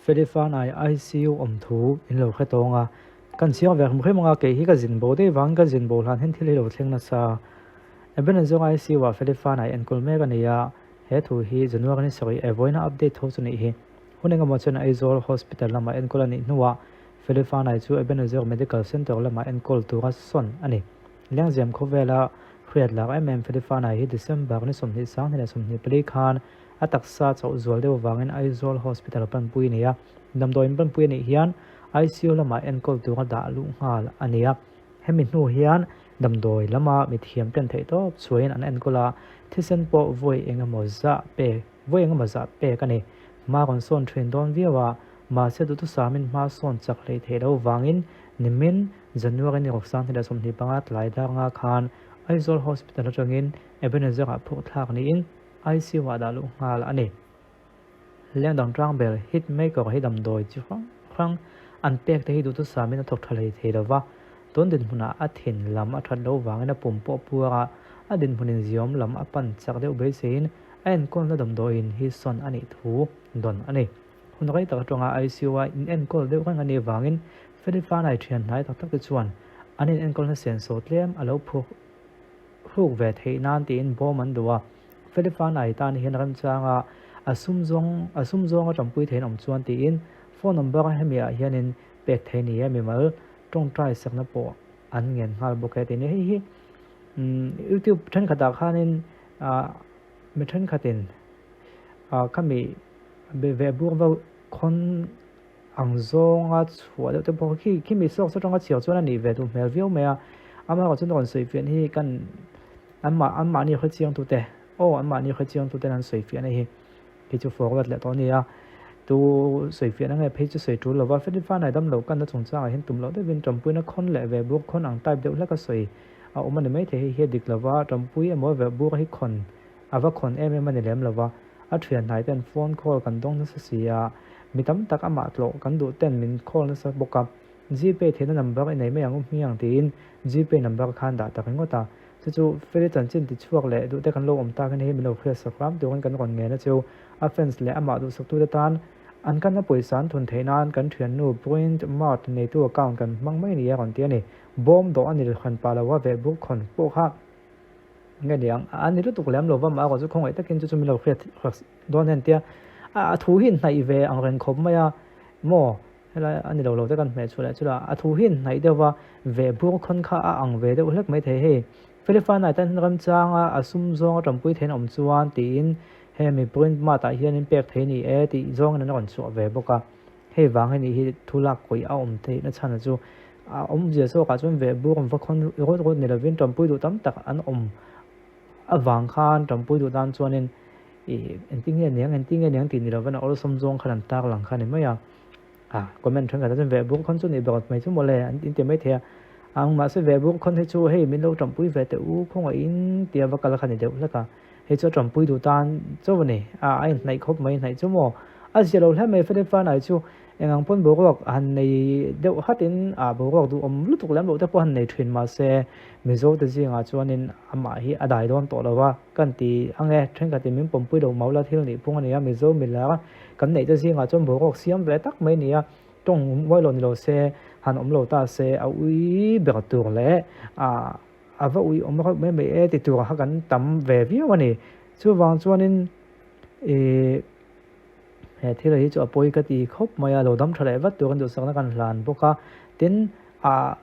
Felifanai ICU awm thu in lo hre tawng a, kan chiang ve hrim hrim ang a, kei hi ka zin bo daih vangin ka zin bo hlan hian thil hi lo thleng nasa. Ebenezer ICU ah Felifanai enkawl mek a ni a, he thu hi January ni sarih e vawiina update tho chu nih hi. Hun engemaw chuan Aizawl Hospital lamah enkawl a nih hnuah Felifanai chu Ebenezer Medical Centre lamah enkawl tura sawn a ni. Lengziam khawvela hriat lak em em Felifanai hi December ni 22, 24 khan A taksa chauh zual deuh avangin Aizawl Hospital panpui a ni a, damdawiin panpui a nih hian ICU lamah enkawl tura dah luh nghal a ni a. Hemi hnu hian damdawi lama mithiam ten theihtawp chhuahin an enkawl a, thisen pawh vawi engemaw zah pek vawi engemaw zah pek a ni. Hma rawn sawn thin dawn viau a, mahse duhtusamin hma sawn chak hleih theih loh vangin nimin January ni rawk 2025 tlai dar nga khan Aizawl Hospital atangin Ebenezer-ah phurh thlak niin ICU ah dah luh nghal a ni. Leng dang tang ber hit maker hi damdawi chi hrang hrang an pek te hi duhthusam in a thawk tha hlei thei lova, tun dinhmunah a thin lam a that loh vangin a pum pawh puar a, a dinhmun in ziawm lam a pan chak deuh beiseiin a enkawlna damdawiin hi sawn a nih thu dawn a ni. Hun rei tak atanga ICU a in enkawl deuh reng a nih vangin Felifanai thian hnai tak tak te chuan an in enkawlna senso tlem a lo phur hruk ve theih nan tiin bawm an duh a, Felipan ai tan hian remchanga a sum zawng a sum zawnga tanpui theihin awm chuan tiin phone number hemi ah hianin pek thei ni e mimal tawngtai sakna pawh an ngen nghal bawk e tih ni hei hi YouTube thenkhatah khanin ah mi thenkhatin ah khami ve bur va khawn Ang zawnga chhuah deuh te pawh khi khi mi sawk atanga chhiar chuan a nih ve duh hmel viau mai a, amaherawh chuan rawn sawi fiahna hi kan anmah anmahni hre chiang tute aw anmahni hre chiang tuten an sawi fiahna hi khi chu forward leh tawh a ni a, tu sawi fiahna nge phei chu sawi tul lova Felifa Naidam lo kanna chungchangah hian tum loh deuhin tanpuina khawn leh ve bur khawn ang type deuh hlek a sawi a awm a ni maithei hei hi a dik lova tanpui emaw ve bur hi khawn A va khawn em em a ni lem lo va, a thian hnai ten phone call kan dawng nasa si a, mi tam tak amah tlawh kan duh ten min call nasa bawk a, Gpay theihna number i nei mai ang u hmiang tiin Gpay number khan dah ta ringawt a, chu chu Feli chanchin ti chhuak leh duh te kan lo awm tak in hei min lo hriat sak ram turin kan rawn ngen a chu, a fans leh amah duhsaktute tan an kanna pawisa an thun theih nan kan thiannu Print Mart neitu account kan hmang mai ni a rawn ti a ni, bawm dawh a ni hran pah lo a vehbur khawn pawh kha. Nge niang, a ni lutuk lem lo va mah erawh chu khawngaih takin chu chu min lo hriat hriat dawn hian tia a thu hi inhnaih ve ang reng khawp mai a maw helai a ni lo lo te kan hmeh chhuah leh chu lah a thu hi inhnaih deuh va ve bur khawn kha a ang ve deuh hlek mai thei hei Felifanai tan hian remchanga a sum zawnga tanpui theiin awm chuan tiin hemi print mart ah hian in pek thei ni e tih zawngin an rawn chhuah ve bawk a. Hei vang hi nih hi thu lak kawih a awm theihna chhan chu a awmzia zawkah chuan veh bur va khawn rawt rawt ni lovin tanpui duh tam tak an awm avang khan tanpui duh tan chuanin ih engtin nge niang engtin nge niang tih ni lovin a awlsam zawng khan an tar lang kha a ni mai a, ah comment thenkhatah chuan veh bur khawn chu nih ber mai chu mawle an inti mai thei a, ang mahse veh bur khawn hi chu hei min lo tanpui ve teh u khawngaihin tia va kal kha ni deuh hlek a. Hei chu a tanpui duh tan chauh a ni. A a inhnaih khawp mai hnaih chu maw? A zia lo hle mai Philip Fanai chu eng ang pawn boruak han nei deuh hatin a boruak duhawm lutuk lem loh te pawh han nei thin mahse Mizo te zingah chuanin amah hi a dai dawn tawh lo a kan ti ang e. Thenkhatin min pawmpui lo maula thil nih phung a ni a, Mizo milar kan neih te zingah chuan boruak siam ve tak mai a ni a, tawng uai lo ni lo se han awm lo ta se a ui ber tur leh a A va ui awm reuh mai mai e ti tur kha kan tam ve viau a ni. Chuvang chuanin ih he thil hi chu a pawi ka ti khawp mai a, lo dam tha leh vat turin duhsakna kan hlan bawk a. Tin, ah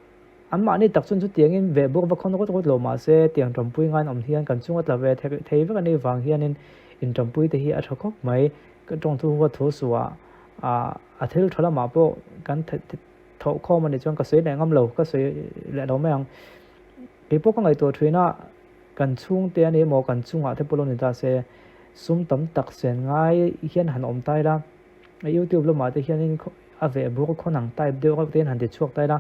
anmahni tak chuan chutiangin veh bawk va khawn rawt rawt lo mah se tiang tanpui ngain awm hian kan chunga tla ve thei vek a nih vang hianin intanpui te hi a tha khawp mai. Ka tawngthu huat thu suh ah a thil tha lamah pawh kan Thawh khawm a nih chuan ka sawi leh ngam lo, ka sawi leh lo mai ang. Kei pawh ka ngaihtuah thin a, kan chhungte a ni emaw kan chungah te pawh lo ni ta se, sum tam tak sen ngai hian han awm ta ila, YouTube lamah te hianin a veh bur khawn ang type deuh reuh te hian han ti chhuak ta ila,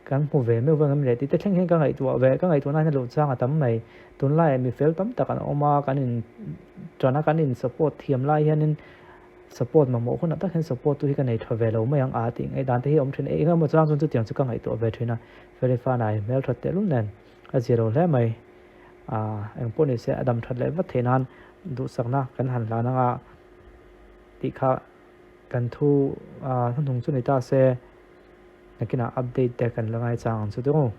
kan hmu ve meuh vang em le tih te thleng hian ka ngaihtuah ve, ka ngaihtuahna hian a luh chang a tam mai. Tunlaiah mi fel tam tak an awm a, kan in ṭan a, kan in support thiam lai hianin Support mamawh hunah tak hian support tu hi ka nei tha ve lo mai ang a tih ngaih dan te hi a awm thin e. Eng emaw chang chuan chutiang chu ka ngaihtuah ve thin a, Felifa nai hmel that tehlul nen a zia lo hle mai. Aaa eng pawh ni se a dam that leh vat theih nan duhsakna kan han hlan anga tih kha. kan thu hnuhnung chu ni ta se, nakinah update te kan la ngaichang ang chu tawh.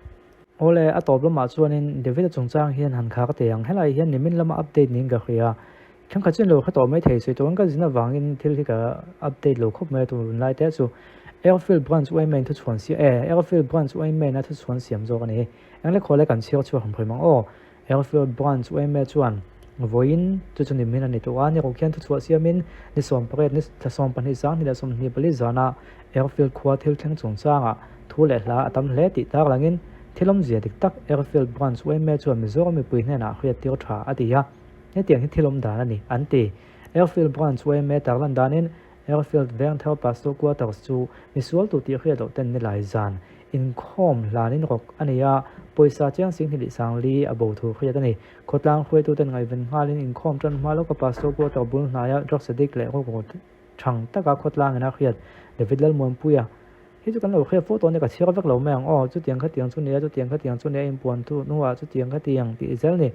Awle, a tawp lamah chuanin David-a chungchang hian han khak teh ang. Helai hian nimin lama update niin ka hria. Thenkhat chuan lo hre tawh mai thei sawi tawh ang ka zin avangin thil hi ka update lo khawp mai a tun lai te chu Airfield Branch Uaimain thuchhuan siam e Airfield Branch Uaimain a thuchhuan siam zawk a ni. Engle khawle kan chhiar chhuak hrim hrim ang aw. Airfield Branch Uaime chuan vawiin chu chu nimin a ni tawh a, ni ruk hian thuchhuah siamin ni 18 ni thla 12 sanghnih leh 24 zana Airfield khua thil thleng chungchangah thu leh hla a tam hle tih tak langin thil awmzia dik tak Airfield Branch Uaime chuan Mizoram mipui hnenah hriattir tha a ti a, hetiang hi thil awm dan a ni, an ti. Airfield Branch Uaime tarlan danin Airfield Vengthar Pastor Quarters chu misual tu tih hriat loh ten nilai zan Inkhawm hlanin rawk a nei a, pawisa chiang 20 sangli a bo thu hriat a ni. Khawtlang hruaituten ngaihven nghalin inkhawm tan hma lawka Pastor Quarter bul hnaia drugs addict leh rawk thang taka khawtlangin a hriat David Lalmuanpuia hi chu kan lo hriat fo tawh a ni, ka chhiar vek lo mai ang aw, chutiang khatiang chu nia, chutiang khatiang chu nia, inpuan thu hnuah chutiang khatiang tih zel ni.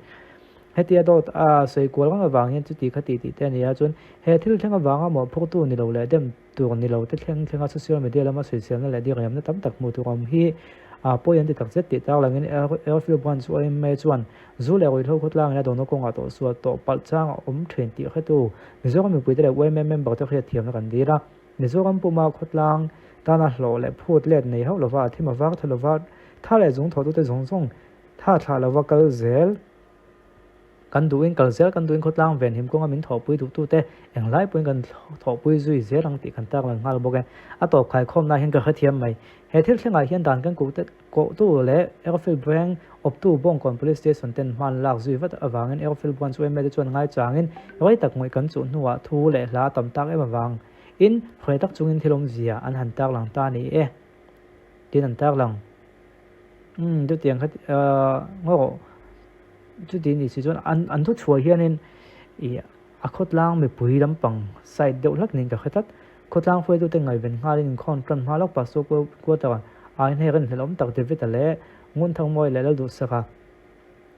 Hetia dawt a sawi kual reng avang hian chuti khati tih te a ni a, chuan he thil thleng avanga mawhphurtu ni lo leh dem Tur ni lo te thleng thlenga social media lama sawiselna leh diriamna tam tak hmuh tur a awm hi a pawi an ti tak zet tih tarlangin Airfield Branch yma chuan zu leh ruihhlo khawtlangin a dawhna kawngah tawhsual tawh palh chang a awm thin tih hretu Mizoram mipuite leh yma member te hriat thiamna kan dil a. Mizoram puma khawtlang tana hlawh leh phut let nei hauh lova a thim a var tha lova tha leh zung thawhtute zawng zawng tha thlah lova kal zel Kan duhin kal zel, kan duhin khawtlang venhim kawnga min thawhpui duhtute englai pawhin kan thawhpui zui zel ang tih kan tarlan nghal bawk e. A tawp khaikhawmna hian ka hrethiam mai. He thil thlengah hian dan kan kuhte kohtu leh Airfield Veng awptu Bawngkawn Police Station ten hman lak zui vat avangin Airfield Branch yma te chuan ngaichangin rei tak ngawih kan chuh hnuah thu leh hla tam tak em avangin hre tak chungin thil awmzia an han tarlang ta ni e tiin an tarlang. Umm chutiang kha ahh ngaw chuti ni si chuan an an thu chhuah hianin ih a khawtlang mipui lampang side deuh hlak niin ka hre tlat khawtlang hruaitute ngaihven nghalin inkhawm tan hma lawk pastor quarter ah hian hei rinhlelh awm tak David-a leh Ngunthangmawii leh Lalduhsaka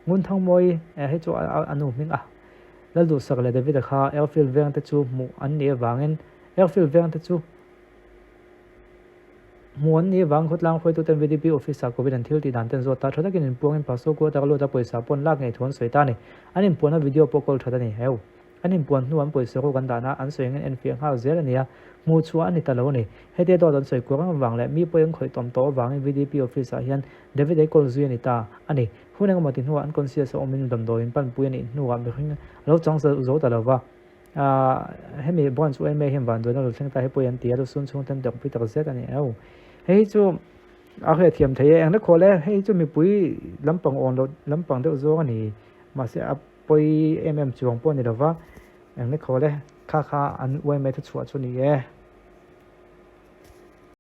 Ngunthangmawii eh hei chu a nu hming a Lalduhsaka leh David-a kha airfield veng te chu hmuh an nih avangin airfield veng te chu Hmuh an nih avang khawtlang hruaituten VDP office ah Covid an thil tih dan ten zawt ta tha takin inpuangin Pastor Quarter a lut a pawisa pawn lak ngei thu an sawi ta a ni. An inpuanna video pawh kawl that a ni. Heu. An inpuan hnu an pawisa ruk an dahna an sawi angin enfiah nghal zel a ni a, hmuh chhuah a ni ta lo a ni. Hetia dawt an sawi kuar avang leh mi pawhin khawih tawm tawh avangin VDP office ah hian David ei kawl zui a ni ta a ni. Hun engemaw ti hnuah an conscious a awmin damdawiin panpui a nih hnuah mihring a lo chang zo ta lo va. Ahh hemi branch yma hian vanduaina lo thleng ta hi pawi an ti a, lusun chhung ten dawkpui tak zet a ni au. Hei hi chu a hriat thiam thei e, engla khawl e, hei hi chu mipui lampang awn loh lampang deuh zawng a ni, mahse a pawi em em chuang pawh a ni lova, engla khawl e, kha kha an yma thu chhuah chu a ni e.